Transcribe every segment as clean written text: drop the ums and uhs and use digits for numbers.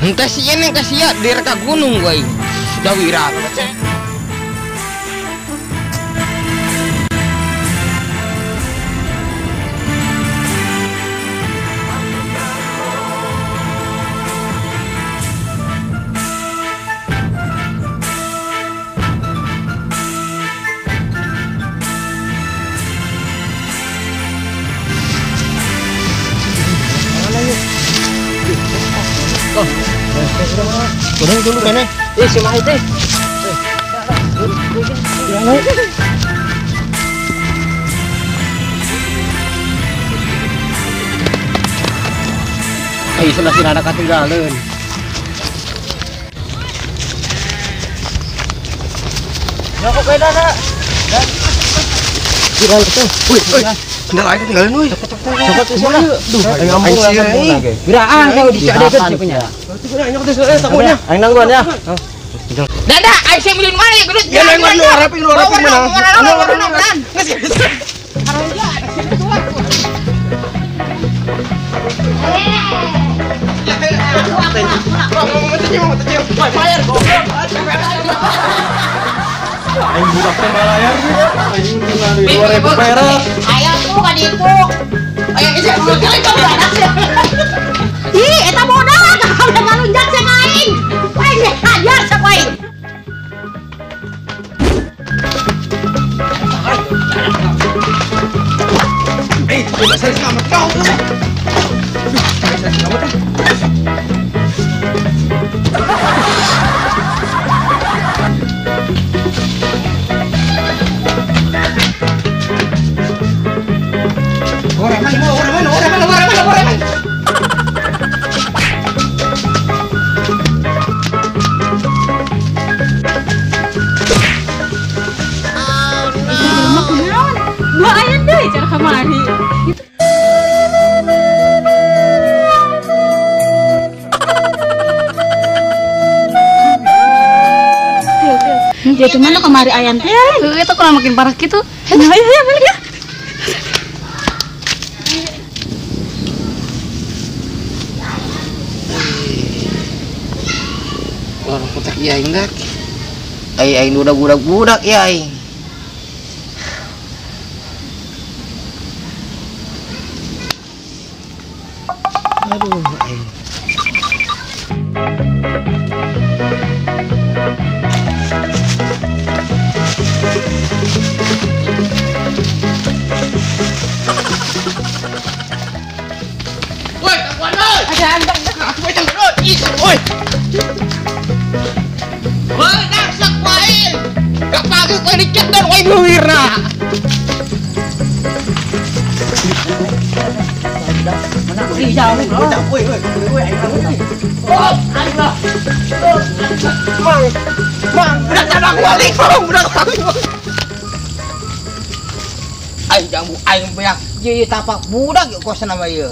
Entah si eneng kasih di reka gunung gue. Dawira. Udah dulu kene. Ih, si Mahi teh. Ayo sebelah sini ada ketinggalan. Ya kok beda, Kak. Kira itu. Woi, woi. Sendal aing ketinggalan woi. Cepat sana. Duh, aing ngambung lah. Biraan kau dicak punya. Aing nangguan ya. Dada, aing sih milih mana ya gendut? Ya nangguan lu harapin lu harapin mana? Aing budak teh malayar. Aing 2000 perak. Aya tuh ka ditu. Aya geus kali ka budak sia. Ih, eta bodak udah ngalunjak sia ka aing. Aing hajar sia ku aing. Eh, udah saya selamat kau. Aduh, saya selamat. Orang mana? Oh no. Dua ayat deh cara kamari. Dia tuh mana kamari ayam teh? Itu kalau makin parah gitu. Ayo ayo balik ya. Orang kotak iya enggak. Ai aing budak-budak ya aing. Aduh aing. Woi, kawan oi. Ada andang aku macam terus. Ih, oi. Menang sak wae. Gak pagi kowe diceton kowe luwira. Mang, mang, budak cabang balik, mang, budak balik. Aing jambu aing banyak ieu tapak budak ieu kosan nama ieu.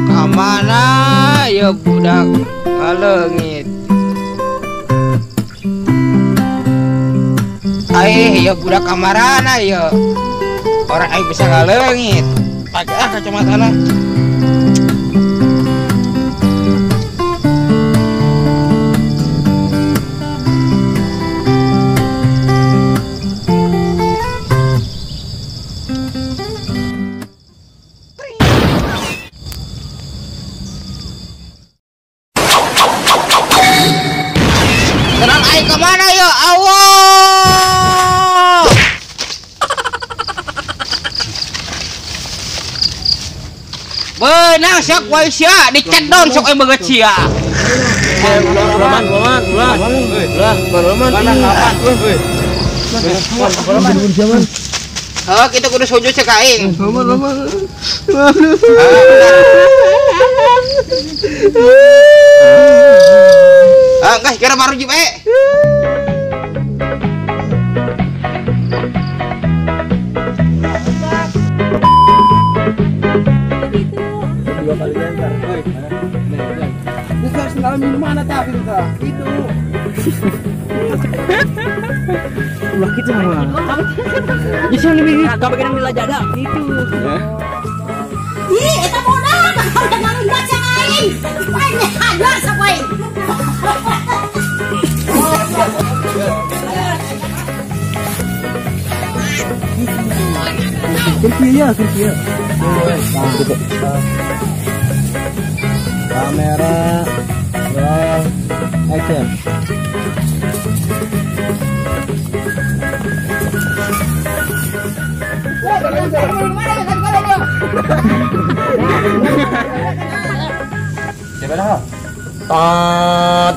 Kamana ya budak kaleungit. Aih ya budak kamarana ya. Orang aing bisa ngaleungit. Pakai ah kacamatana. Tenang aing kemana ya Allah. Benang sok wae sia dicedon sok euy beungeut sia. Ulah ulah ulah ulah ulah. Heuh kitu kudu sujud cek aing. Ah, guys, kira baru jip eh. Dua kali nyantar. Oi. Ini sendal minuman ada tapi itu. Ulah gitu mah. Jadi lebih kabagian nilai jada gitu. Ih, eta Ngalunjak sia ka aing. Aing dihajar sia ku aing. Kerja ya, kerja. Kamera, roll, action. Siapa dah? Tot.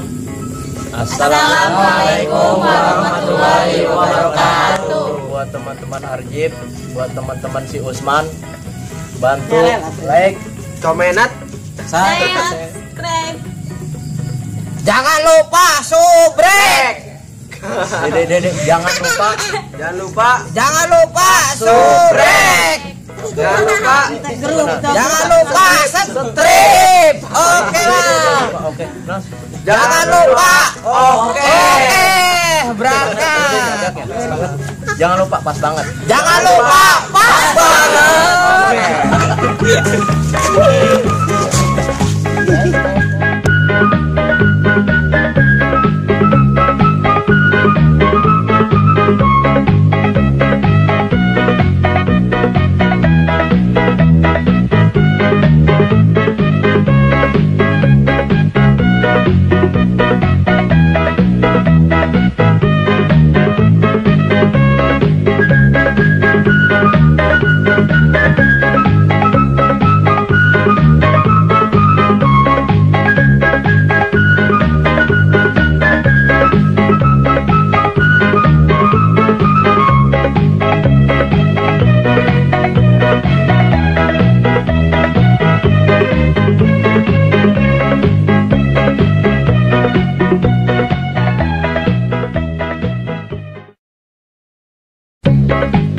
Assalamualaikum warahmatullahi wabarakatuh. Buat teman-teman Arjib, buat teman-teman si Usman, bantu like, komenat, subscribe. Jangan lupa subrek. Dede, jangan lupa, jangan lupa, jangan lupa subrek. Jangan lupa, jangan lupa strip. Oke lah. Oke, jangan lupa. Oke, berangkat. Jangan lupa pas banget. Jangan lupa pas banget. Thank you.